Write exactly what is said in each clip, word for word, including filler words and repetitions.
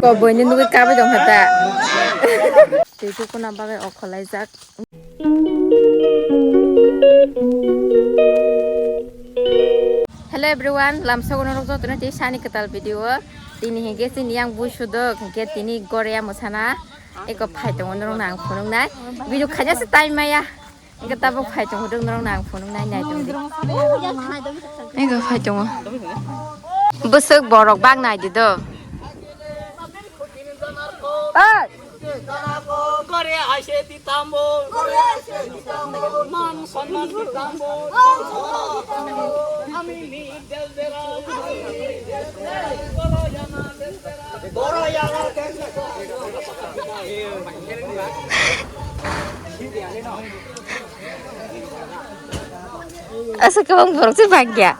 Ko boini nugwi kabai tong kha ta. Tei khe kuna bagwi okholaijak. Hello everyone, lamsogo norok jotono tei sani kwtal video o. Tini hinkhe chini yang bui sudok hinkhe tini Goria mwsana eko phai tongo norokno ang phunuknai. Video khaina se time maya. Hinkhe tabuk phai tongo, norokno ang phunuknai, nai tongdi. Hinkhe phai tongo. Bwswk borok bak naidi do. Oi! Goria hai se ditam bo. Goria hai se ditam bo. Man sonman ditam bo. Ami ni del dera. Goria na del dera. Goria na del dera. Asa kwbang borok se bangya.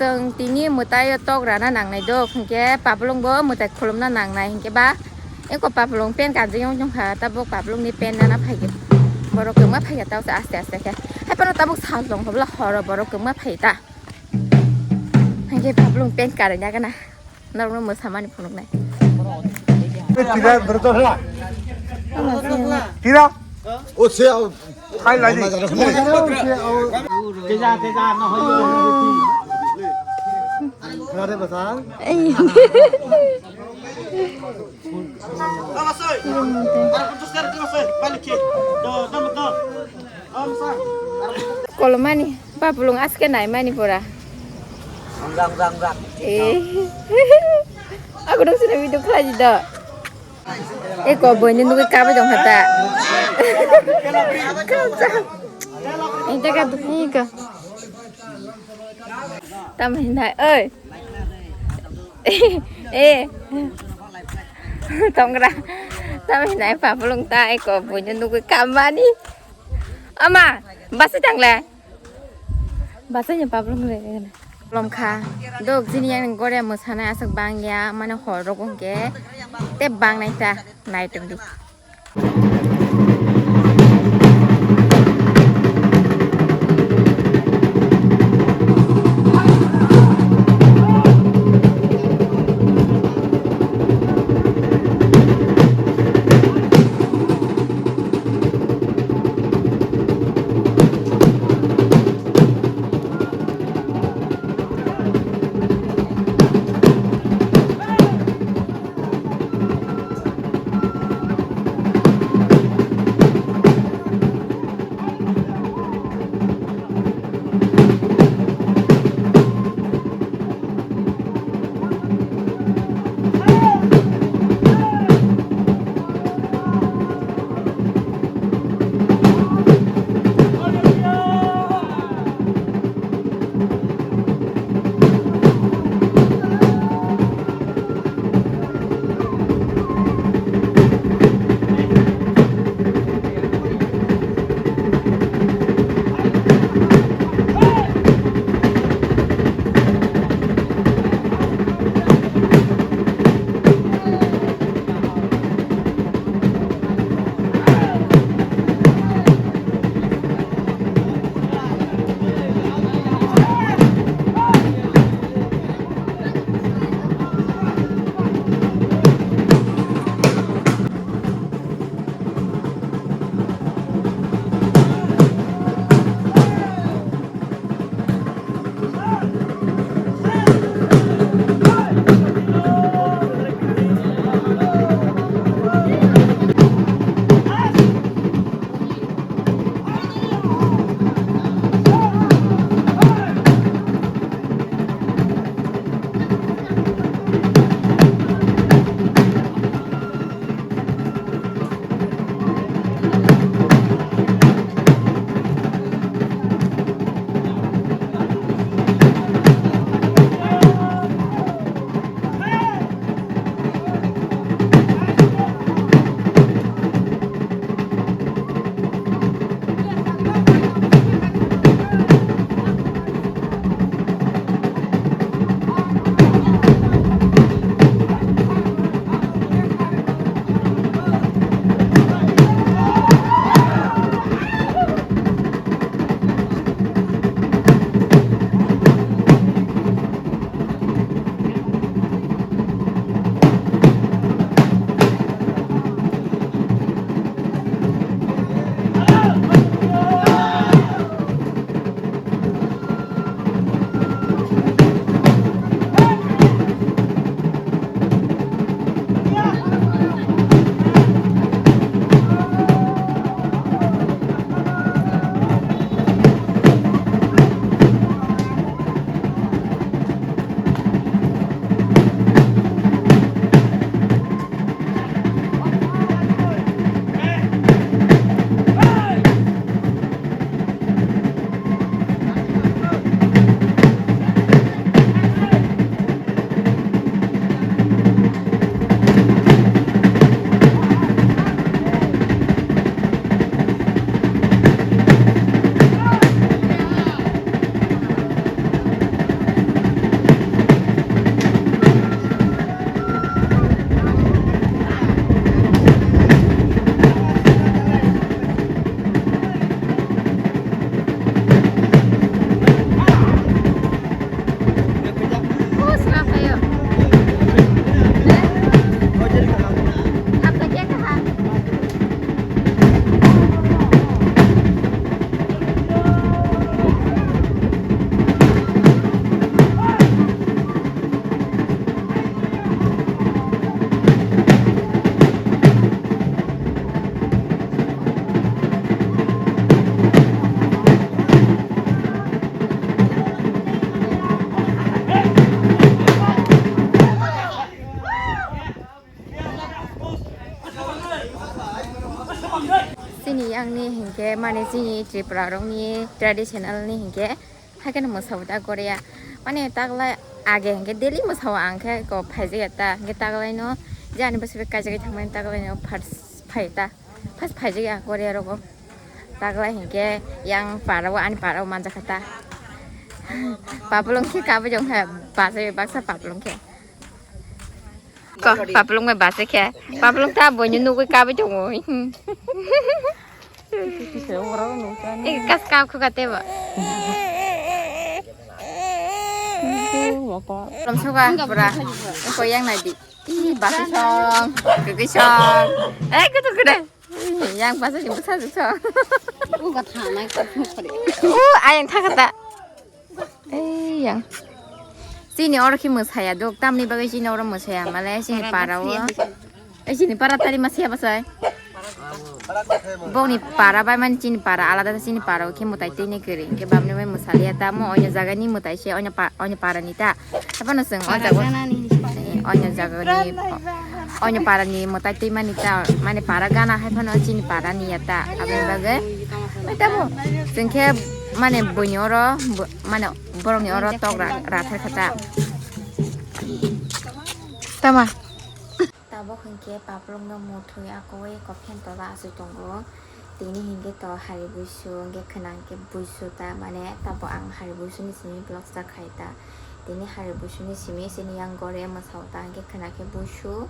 Chwng tini mwtai o tok rana nangnai do, hinkhe paplung bo mwtai khulumna nangnai, hinkhe ba eko paplung pen kanjak wng tongkha, tabuk paplung ni pen nana phaikhe borok kwbangma phaikha, tabuk aste aste khe. Hai phano tabuk sal tong hobla horo borok kwbangma phai ta, hinkhe paplung pen karwi nagana. Norokno mwsamani phunuknai. Tira, berto hla. Tira. O se, o. Khai lai di. Teja, teja, no hoy. Khare bata. Ei. Kolomani, bapulung aske naimani pura. Wngjak, wngjak, wngjak. Eh. Aku dong sini video khlai di do. Eh, ko boy ni nugui kabai dong hata. Ini ka, ini ka. Tamai nai, oi. Eh. Tongra. Tamai nai papulung ta eko buino nugui kamani. Ama, basi tangle. Basi ni papulung le. Lomkha. Dok jini yang gore mosana asok bangya, mane hor rok hongke. Te bang nai ta, nai tongdi. Mane chini Tripura rokni traditional ni hinkhe haikhe no mwsao ta Korea. Mane taklai age hinkhe daily mwsao ang khe ko phaijak ya ta hinkhe taklai no je ani bwsai bai kaijagwi thangmani taklai no first phai ta. First phaijak ya Korea rogo. Taklai hinkhe yang para o ani para o manjak kha ta. Papulung khe kabui jong kha bachai baksa papulung khe. Ko, papulung bai bachai khe. Papulung ta boino nugui kabui tongo. Eh, kas kap khuka tebo. Lomsoga pura. Ko yang nai di. Ih, bachai song. Kagui song. Eh, kutu kuda. Ih, yang bachai ni bwsa song. Uga thanai ko khore. Uh, ayang thakata. Ei yang. Chini oro khe mwsaya dok, tamni bagwi chini oro mwsaya male chini para o. Ei chini para tari ma siya bwsai. Bongni para bai mani chini para alada ta chini para o khe mwtai twi ni kwrwi. Hinkhe bamni bai mwsaliya ta mo onya jaga ni mwtai se onya pa-, onya para ni ta. Haphano chwng o jaga o, eh, onya jaga ni onya para ni mwtai twi mani ta mani para gana hai phano chini para ni ya ta. Aboni bagwi. Bai tamo. Chwng khe mane buini oro, bu-, mane borokni oro tok ra-, rathar kha ta. Tama. Tabok hinkhe paplokno muthwi akowi kophen tola aswi tongo. Tini hinkhe to hari buisu hinkhe khwna hinkhe buisu ta mane tabok ang hari buisuni simi vlog start khai ta. Tini hari buisuni simi chini yang gore mwsao ta hinkhe khwna khe buisu.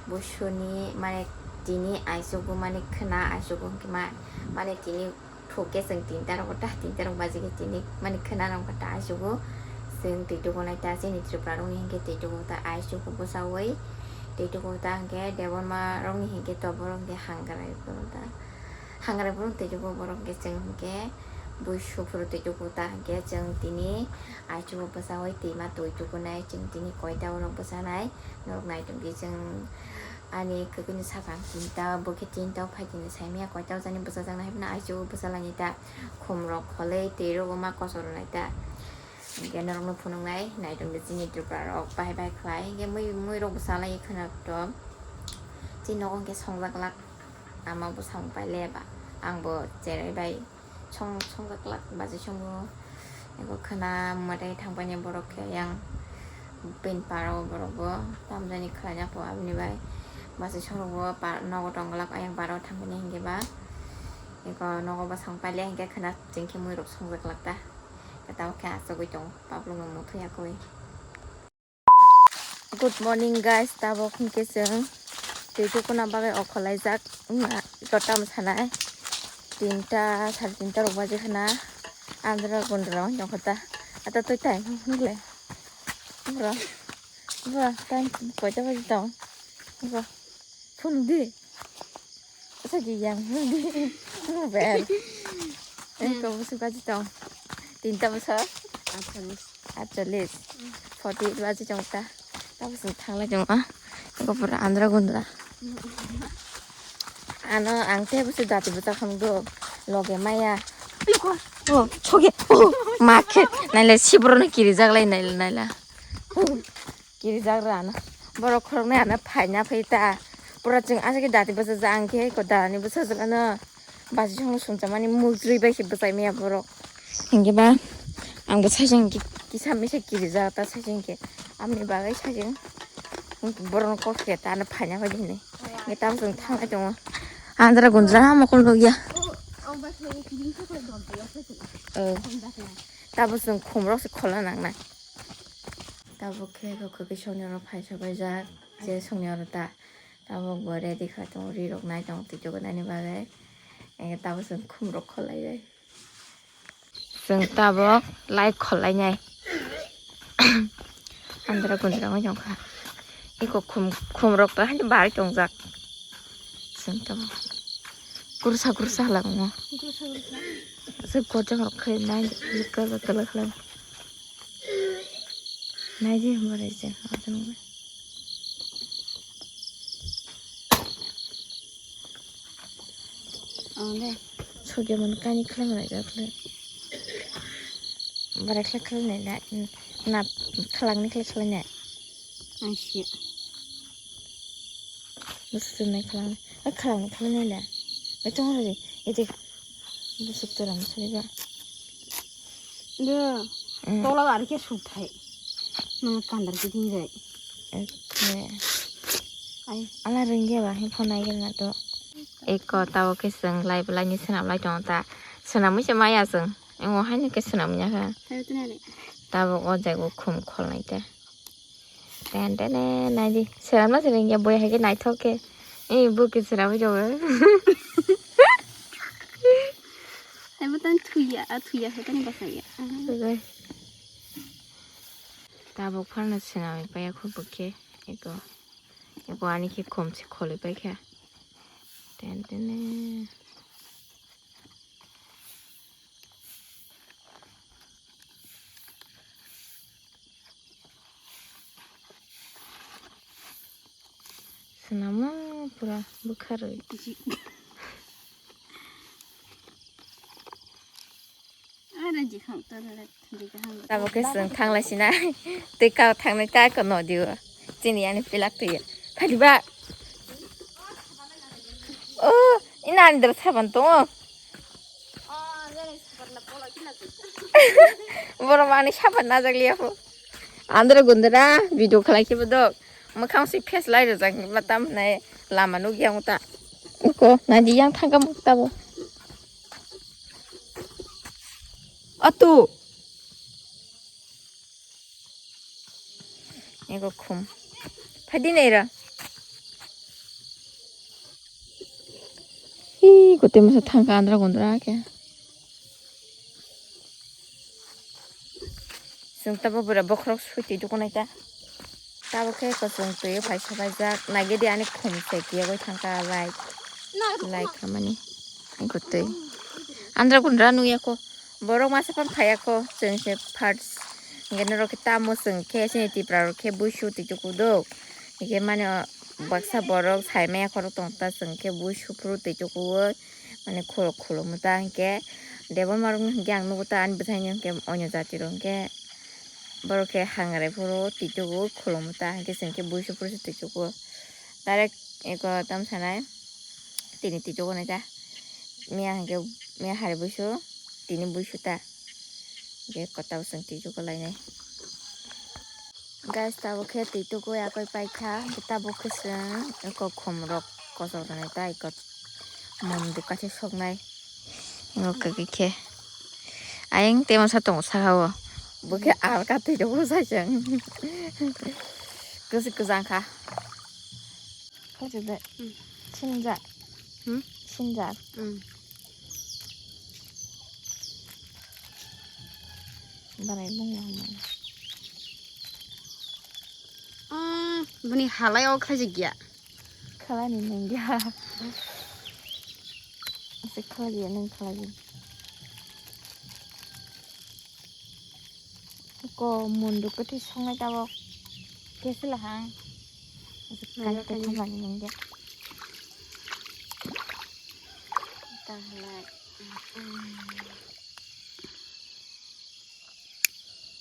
Buisuni mane tini aichugo mane khwna aichugo hinkhe ma-, mane tini Thuk khe chwng tinta rok ta, tinta rok baji khe tini mani khwna rok ta aichugo. Chwng twi tugo nai ta chini Tripura rok ni hinkhe twi tugo ta aichugo bwsawi. Twi tugo ta hinkhe Debbarma rok ni hinkhe to borok hinkhe hangrai phuru ta. Hangrai phuru twi tugo borok hinkhe chwng hinkhe buisu phuru twi tugo ta hinkhe chwng tini aichugo bwsawi twima twi tugo nai chwng tini koita borok bwsa nai norok nai tongdi chwng. Ani kwkwi ni sakang tinta, bo khe tinta o phai tini saimanya koita o jani bwsajak nai hwnwi aichugo bwsa lainai ta. Khum rok kholwi twi rogo ma kochor rwnai ta. Hinkhe norok no phunuk nai, naitok di chini Tripura rok bahai bahai khlai. Hinkhe mui, mui rok bwsa lai khwna to. Chini nogo hinkhe songjak lak ama bwsang pai le ba. Ang bo cherai bai. Song, songjak lak baji songo. Eko khwna mwtai thangpaini borok khe yang pin para o borok bo tamjani khlaina po aboni bai baji songo bo pa-, nogo tong glak ayang para o thangpaini hinkhe ba eko nogo bwsang paile hinkhe khwna chwng khe mui rok songjak lak ta. Tamo khe achugwi tongo paplung no muthwi yakwi. Good morning guys, tabok hinkhe chwng twi tukuna bagwi okholaijak wngna eko tamo sanai tinta sari tinta rok baji khwna andra gundra wng tongkha ta ata twi time hingle bro bro time koita baji tong bro phone di. Sagi yang di mobile. Engko busu kaji tong. Tinta bosor. Achalis. Achalis. Forty eight baji tong ta. Tapos thanglai tong ah. Engko pura andra gundra. Ano ang te busu dati buta kham do. Loge maya. Oh, choge. Oh, makhe. Naila sibro na kiri jaglai naila naila. Kirijak rana. Borok khoroknwi ano phaina phai ta. Pura chwng aswk khe dati bwsajak ang khe ko dani bwsajak ano. Basi songno sumsakmani mujri bai se bwsai maya borok. Hinkhe ba ang bo sajeng ki-, kisa misa kirijak ta sajeng khe. Amni bagwi sajeng borokno kok khe ta ano phaina phai di hinwi. Hinkhe tamo chwng thanglai tongo. Andra gundra mokol nukya. Oh. Tabo chwng khumrok se khola nangnai. Tabuk khe bo kwkwi songni oro phaisa baijak, je songni oro ta. Tabuk bo ready kha tongo, ri rok nai tongo twi tugunani bagwi. Tabuk chwng khum rok kholai bai. Chwng tabuk lai kholai nai. Andra gundra wng tong kha. Eko khum, khum rok ta hani bari tongjak. Chwng tabuk kursa kursa hala wngo. Aswk gojak rok khe nai kala kala khlai. Naidi hwnba rai se, abo nungwi. Ang de. Sogya mani kani khlai mani jak le. Bara khlai khlai nai na, na khlangni khlai khlai nai. Ang siya. Bwswk nai khlangni, a khlangni khlai nai le. Bai tong re, ede. Busuk toram sariba. Do. Mm. Tola ar ke suk thai. Nang kandar ke ding jai. Okay. Ai. Ala ringge ba, he phone ai gel na to. Eko tabo ke seng lai belai ni senam lai tong ta. Senam se maya seng. Emo hai ni ke senam nya kha. Hai tu nare. Tabo o jai o khum khol nai ta. Ten ten, nai di. Seram na sering ya, boy, hai ke naithok ke. Eh, bo ke seram jago. Hai bo tan thuya, a thuya hai tan basa ya. Tabuk pharna sinami paya khu bo ke. Eko. Eko ani ke khom se kholi pai kha. Ten ten. Swnamo pura bwkharwi. Tabuk khe chwng thanglai sinai. Tei kau thangnai ta eko nodi o. Chini yani pilak twi. Phaliba. O, ina ani dara saban tongo. Borok mani sapan najak liya pho. Andra gundra video khlai khe bodok. Mwkhang si face lai rwjak ni ba tam hinai lama nukya wngta. Eko nadi yang thangka mukta bo. Atu. Eko khum. Phadi nai ra. Hi, kote masa thangka andra gondra ke. Chwng tabo bura bokhorok sui twi dukunai ta. Tabo khe kochwng twi phai sabaijak. Naigedi ani khum se kiyogwi thangka light. Light khamani. Gotwi. Andra gundra nukya kho. Borok masa phano phaiya kho. Chwng se first. Hinkhe norok khe tamo chwng khe chini Tipra rok khe buisu twi tuku do. Hinkhe mani o baksa borok sai maya khorok tong ta chwng khe buisu phuru twi tuku o. Mani khuluk khuluk ta hinkhe Debbarma rok hinkhe ang nugo ta ani bwsai hinkhe onyo jati rok hinkhe borok khe hangrai phuru twi tuku o khuluk ta hinkhe chwng khe buisu phuru se twi tuku o. Direct eko tam sanai. Tini twi tuku nai ta. Miya hinkhe, miya hari buisu, tini buisu ta. Hinkhe kota bwswng twi tuku lainai. Guys, tabuk khe twi tuku yakoi paikha. Tabuk khe chwng eko khum rok kochok rwnai ta eko. Mon dukha se soknai. Eko kaki khe. Ayang tei masa tongo saka o. Bo khe alka twi tuku sai chwng. Kwchwk kwchang kha. Khachu de. Hmm. Sinjak. Hmm? Sinjak. Hmm. Barai bung yang mana? Ah, bini halai o khaji gya. Khalai ni neng gya. Ase khalai gya neng khalai gya. Ko mundu kwthwi songnai tabok. Khe sila hang. Kani kwthang bani nung dia. Tahlai.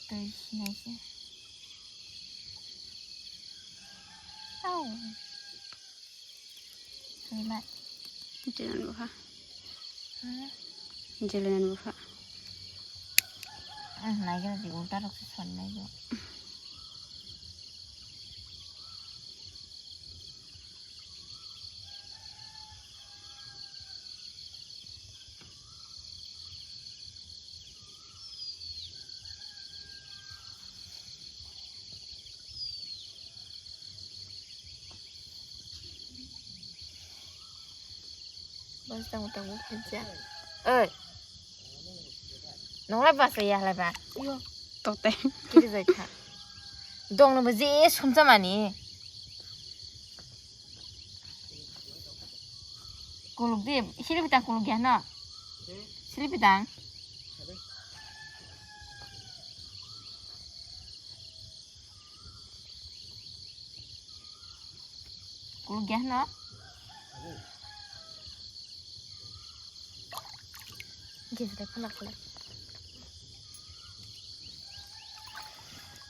Twi sinai se. Au. Kaiba. Jelan bwkha. Ha? Jelan bwkha. Ah, naikhe di ulta rok se son naikhe. Bas tang tang khaja. Oi. Nonglai bas ya lai ba. Yo. Tote. Kiri jai kha. Dong no je sumsa mani. Kuluk di, sini bitang kuluk ya na. Sini bitang. Kuluk ya na. Gis de pula pula.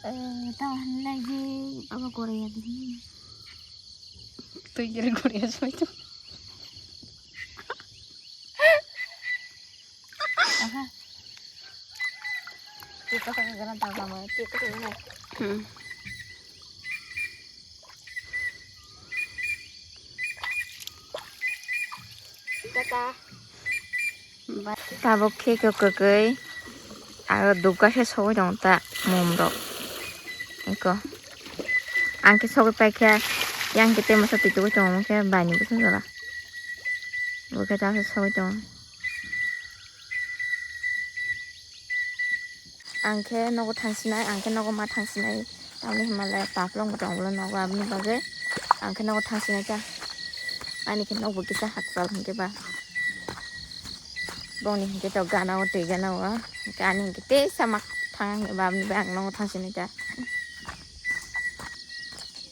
Eh, tahu lagi apa Korea ini? Tuh jadi Korea semua itu. Ito kami ganang tama, ito kami ganang. Hmm. Tata. Tabuk khe kwkwi aro dukha khe sogwi tongo ta mum rok. Eko ang khe sogwi paikha, yang khe tei masa twi tugwi tongo khe bai ni bwsajora. Bo khe ta khe sogwi tongo. Ang khe nogo thangsinai, ang khe nogo ma thangsinai. Tamni hwnba le paplong bo tongo bwle nogo, aboni bagwi ang khe nogo thangsinai ta. Ani khe nokbo kisa hakchal hinkhe ba. Bongni hinkhe to gana o twi gana o. Hinkhe ani hinkhe teisa ma thang hinkhe ba, aboni bagwi ang nogo thangsinai ta.